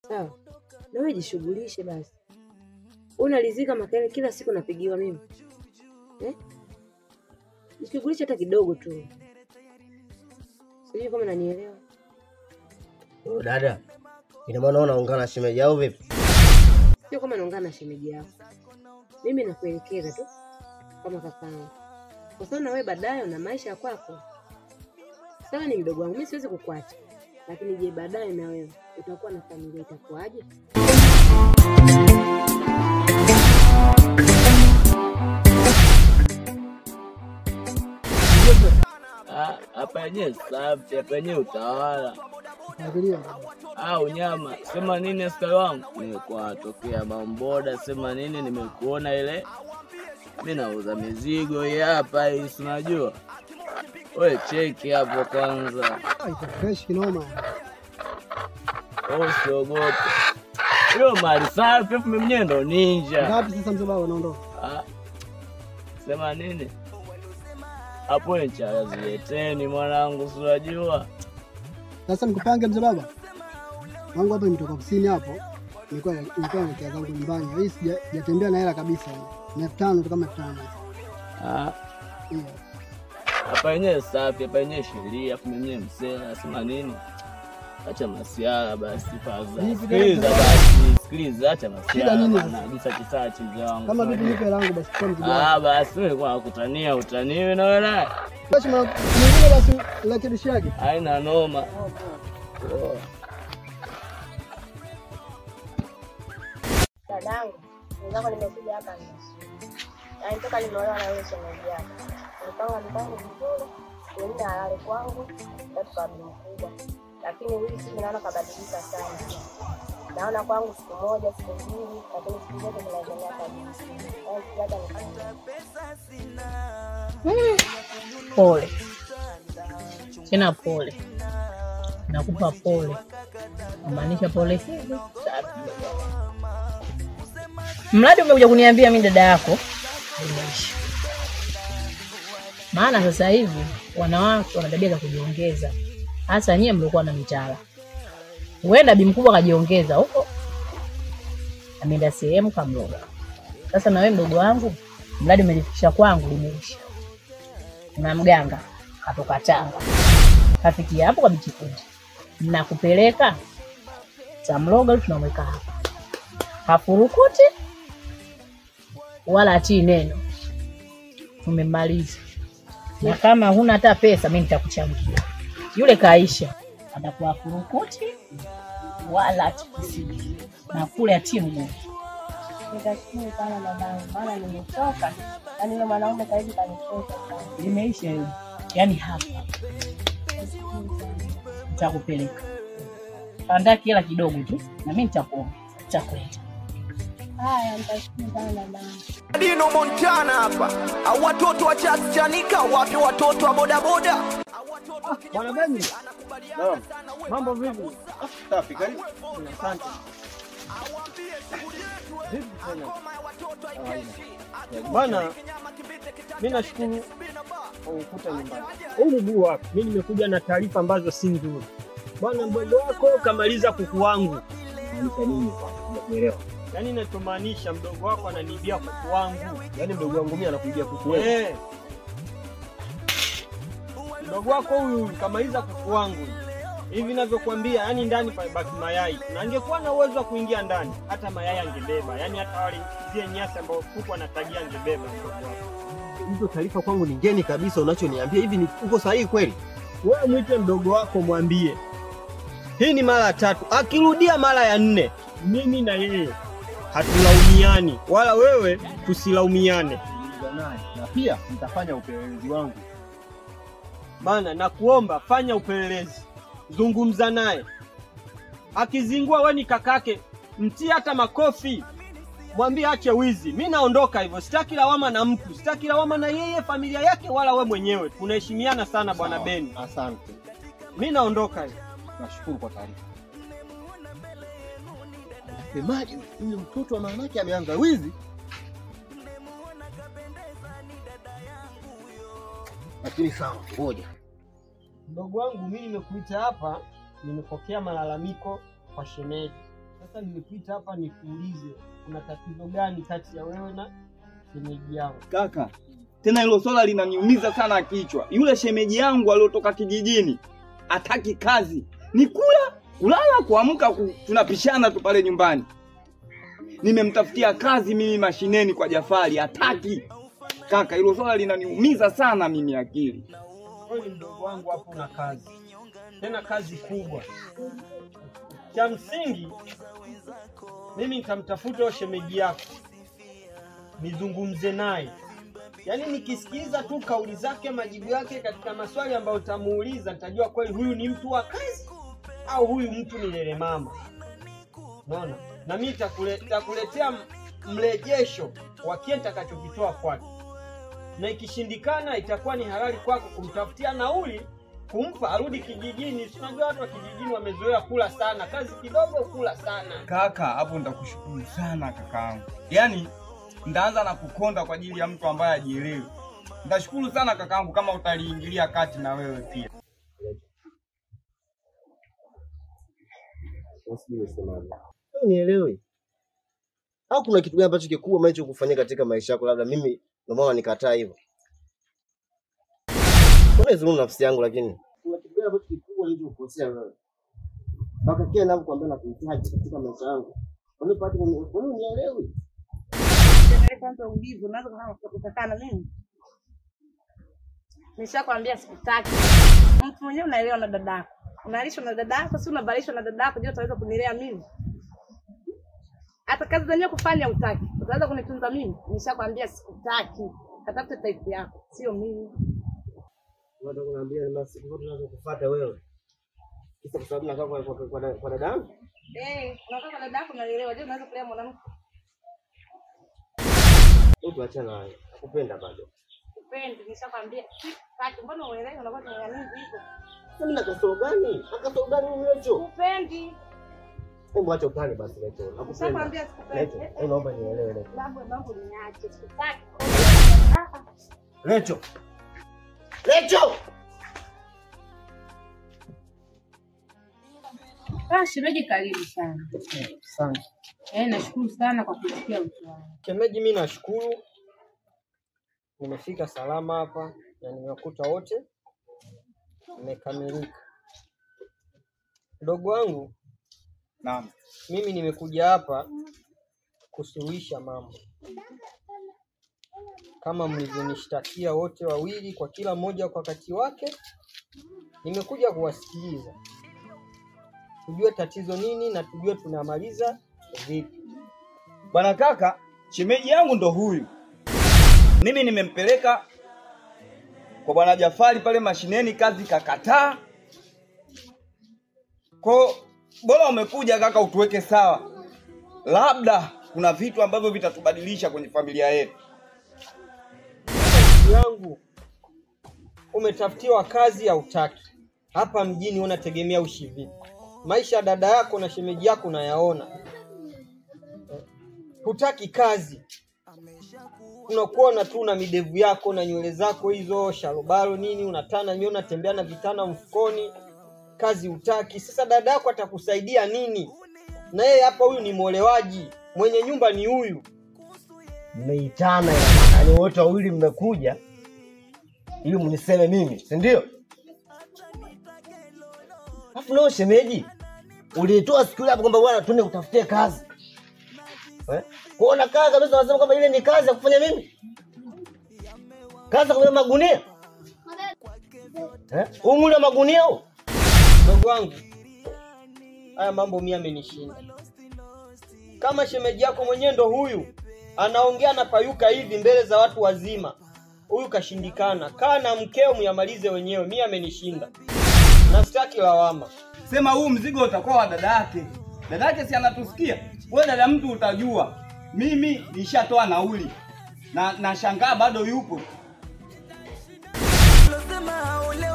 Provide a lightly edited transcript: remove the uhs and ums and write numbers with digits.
Sawa? Na wewe jishughulishe basi. Unalizika makelele kila siku napigiwa mimi. Eh? Jishughulishe hata kidogo tu. Sijui kama unanielewa. Oh, dada. Ina maana unaungana na shemeji au vipi? Sio kama naungana na shemeji yako. Mimi nakuelekeza tu kama kakaangu. Kwa sababu na wewe baadaye una maisha ya kwako. Sawa, ni mdogo wangu, mimi siwezi kukuacha. Lakini je, baadaye na wewe utakuwa na familia itakuwaje? Hapa yenyewe safi, hapa yenyewe utawala. Ah, unyama, sema nini askari wangu? Nimekuwa tokea Bamboda, sema nini nimekuona ile. Mimi nauza mizigo hii hapa hii, si unajua. Wewe cheki hapo kwanza. Iko fresh kinoma. Oh, usiogope. Hiyo mali safi, mimi mwenyewe ndo ninja. Ngapi sasa mzee baba unaondoka? Ah. Sema nini? Hapo ncha zileteni mwanangu, si unajua. Sasa nikupange mzee baba. Wangu hapa nimetoka ofisini hapo. Nilikuwa naelekea zangu nyumbani. Hii sijatembea na hela kabisa. Ni 5000 tu kama 5000. Ah. Hapa yenyewe safi, hapa yenyewe sheria, afu mwenyewe msela, sema nini? Acha masiara basi faza. Sikiliza basi, sikiliza acha masiara. Kabisa kisachi mzee wangu. Kama vipi nipe langu basi kwa mzigo. Ah basi wewe kwa kutania utaniwe na wewe naye. Basi mwingine basi rekebisha yake. Haina noma. Dadangu, mwenzako nimekuja hapa yaani toka nimeolewa na wewe shemeji yako. Nilipanga mipango vizuri, nenda alale kwangu, tatu kwa mkubwa. Lakini huyu siku naona kabadilika sana. Naona kwangu siku moja, siku mbili, lakini siku zote zinaendelea kabisa. Pole. Tena pole. Nakupa pole. Namaanisha pole hivi. Mradi umekuja kuniambia mimi dada yako nimeishi. Maana sasa hivi wanawake wana tabia za kujiongeza. Hasa nyie mlikuwa na mitala. Huenda bi mkubwa kajiongeza huko. Ameenda sehemu kamloga. Sasa na wewe mdogo wangu, mradi umelifikisha kwangu limeisha. Na mganga katoka Tanga. Kafikia hapo kwa bichikundi. Nakupeleka tamloga tunamweka hapa. Hafurukuti wala atii neno. Tumemaliza. Na kama huna hata pesa mimi nitakuchangia. Yule kaisha atakuwa furukuti wala atikisiki. Na kule atie mguu. Nitashukuru sana babangu, maana nimechoka. Yaani yule mwanaume sasa hivi kanichoka sana. Limeisha hiyo. Yaani hapa nitakupeleka. Andaa kila kidogo tu na mimi nitakuomba. Nitakuleta. Haya, nitashukuru sana babangu. Dino Montana hapa. Au watoto wa Chanika, wapi watoto wa bodaboda? Bwana Benji. Naam. Mambo vipi? Safi, karibu. Asante. Vipi tena? Bwana, mimi nashukuru ukuta nyumbani. Huu mguu wako, mimi nimekuja na taarifa ambazo si nzuri. Bwana, mdogo wako kamaliza kuku wangu. Maanisha nini kwa? Sijakuelewa. Yaani ninachomaanisha mdogo wako ananiibia kuku wangu. Yaani mdogo wangu mimi anakuibia kuku wewe? Eh. Mdogo wako huyu kamaliza kuku wangu. Hivi ninavyokuambia, yani ndani pamebaki mayai. Na angekuwa na uwezo wa kuingia ndani, hata mayai angebeba. Yaani hata wale zile nyasi ambao kuku anatagia angebeba mdogo wako. Hizo taarifa kwangu ni ngeni kabisa unachoniambia. Hivi ni uko sahihi kweli? Wewe mwite mdogo wako mwambie. Hii ni mara tatu. Akirudia mara ya nne, mimi na yeye hatulaumiani, wala wewe tusilaumiane. Na pia nitafanya upelelezi wangu. Bana, nakuomba fanya upelelezi. Zungumza naye. Akizingua wewe ni kakake, mtie hata makofi. Mwambie ache wizi. Mimi naondoka hivyo. Sitaki lawama na mtu. Sitaki lawama na yeye, familia yake wala wewe mwenyewe. Tunaheshimiana sana Bwana Beni. Asante. Mimi naondoka hivyo. Nashukuru kwa taarifa. Semaji yule mtoto wa mama yake ameanza wizi. Lakini sawa, ngoja. Mdogo wangu mimi nimekuita hapa, nimepokea malalamiko kwa shemeji. Sasa nimepita hapa nikuulize kuna tatizo gani kati ya wewe na shemeji yangu? Kaka, tena hilo swala linaniumiza sana kichwa. Yule shemeji yangu aliyotoka kijijini hataki kazi. Ni kula, kulala, kuamka, tunapishana tu pale nyumbani. Nimemtafutia kazi mimi mashineni kwa Jafari, hataki. Kaka, hilo swala linaniumiza sana mimi akili. Wewe mdogo wangu hapo una kazi. Tena kazi kubwa. Cha msingi mimi nitamtafuta shemeji yako. Nizungumze naye. Yaani nikisikiza tu kauli zake, majibu yake katika maswali ambayo utamuuliza, nitajua kweli huyu ni mtu wa kazi au huyu mtu ni lele mama. Unaona? Na mimi nitakuletea mrejesho wa kile nitakachokitoa kwake. Na ikishindikana itakuwa ni halali kwako kumtafutia nauli, kumpa arudi kijijini. Si unajua watu wa kijijini wamezoea kula sana, kazi kidogo kula sana. Kaka, hapo nitakushukuru sana kakaangu. Yaani nitaanza na kukonda kwa ajili ya mtu ambaye hajielewi. Nitashukuru sana kakaangu kama utaliingilia kati na wewe pia. Unielewi? Au kuna kitu gani ambacho kikubwa ambacho kufanyika katika maisha yako labda mimi ndio maana nikataa hivyo? Kuna zungumza nafsi yangu lakini kuna kitu gani ambacho kikubwa nilichokukosea wewe? Mpaka kile ninapokuambia na kuhitaji katika maisha yangu. Kwa nini pati unielewi? Kwanza ulivu unaweza kukaa na mimi. Nishakwambia sikutaki. Mtu mwenyewe unaelewa na dadako. Unalishwa na dadako, si unavalishwa na dadako, je, utaweza kunilea mimi? Hata kazi zenyewe kufanya hutaki. Utaweza kunitunza mimi? Nishakwambia sikutaki. Katafute type yako, sio mimi. Unataka kuniambia ni masiku zote tunazokufuata wewe. Kisa kwa sababu nakaa kwa dadangu? Eh, unakaa kwa dadako unaelewa. Je, unaweza kulea mwanamke? Tuachana naye. Nakupenda bado. Kupendi, nishakwambia. Sikutaki. Mbona uelewi unakuwa tunaelewa hivyo? Sasa mimi na kasoro gani? Na kasoro gani mimi Lecho? Kupendi. Hebu acha utani basi Lecho. Nakupenda. Nishakwambia sikupendi. Lecho, naomba nielewe Lecho. Babu, babu niache. Sikutaki. Lecho. Lecho! Ah, shemeji karibu sana. Asante. Nashukuru sana kwa kusikia wito wangu. Shemeji, mimi nashukuru. Nimefika salama hapa na nimewakuta wote nimekamilika. Ndogo wangu, naam. Mimi nimekuja hapa kusuluhisha mambo. Kama mlivyonishtakia wote wawili kwa kila mmoja kwa wakati wake, nimekuja kuwasikiliza. Tujue tatizo nini na tujue tunamaliza vipi. Bwana kaka, shemeji yangu ndo huyu. Mimi nimempeleka kwa bwana Jafari pale mashineni, kazi kakataa. Kwa bora umekuja kaka utuweke sawa. Labda kuna vitu ambavyo vitatubadilisha kwenye familia yetu. Yangu umetafutiwa kazi ya utaki. Hapa mjini unategemea uishi vipi? Maisha dada yako na shemeji yako unayaona. Hutaki kazi. Unakuona tu na midevu yako na nywele zako hizo sharobaro nini, unatana nywele, unatembea na vitana mfukoni, kazi hutaki. Sasa dada yako atakusaidia nini? Na yeye hapa huyu ni molewaji, mwenye nyumba ni huyu. Mmeitana ina maana wote wawili mmekuja ili mniseme mimi, si ndio? Alafu nao shemeji ulitoa siku ile hapo kwamba bwana tuende kutafutie kazi. Eh? Kuona kazi kabisa wanasema kwamba ile ni kazi ya kufanya mimi. Kazi ya kubeba magunia. Eh? Umule magunia huo. Ndugu wangu, haya mambo mimi amenishinda. Kama shemeji yako mwenyewe ndo huyu anaongea na payuka hivi mbele za watu wazima. Huyu kashindikana. Kaa na mkeo myamalize wenyewe. Mimi amenishinda. Na sitaki lawama. Sema huu mzigo utakuwa wa dada yake. Dada yake si anatusikia? Wewe dada mtu utajua. Mimi nishatoa nauli. Na nashangaa bado yupo. Sema ole